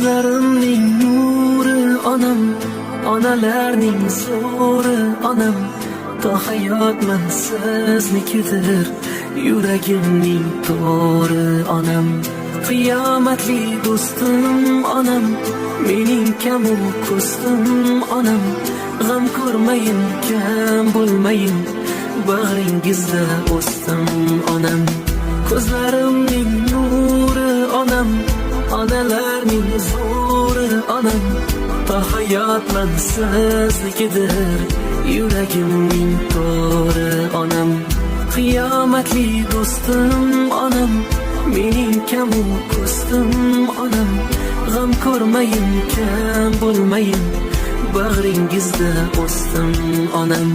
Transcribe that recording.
Ko'zlarimning nuri onam, onalarning zo'ri onam. To hayotman siznikidir, yuragimning to'ri onam. Qiyomatli do'stim onam, mening kamu ko'stim onam. G'am ko'rmayin, kam bo'lmayin, bag'ringizda o'stim onam. Ko'zlarimning nuri onam, onalarning zo'ri onam. To hayotman siznikidir, yuragimning to'ri onam. Qiyomatli do'stim onam, mening kamu ko'stim onam. G'am ko'rmayin, kam bo'lmayin, bag'ringizda o'stim onam.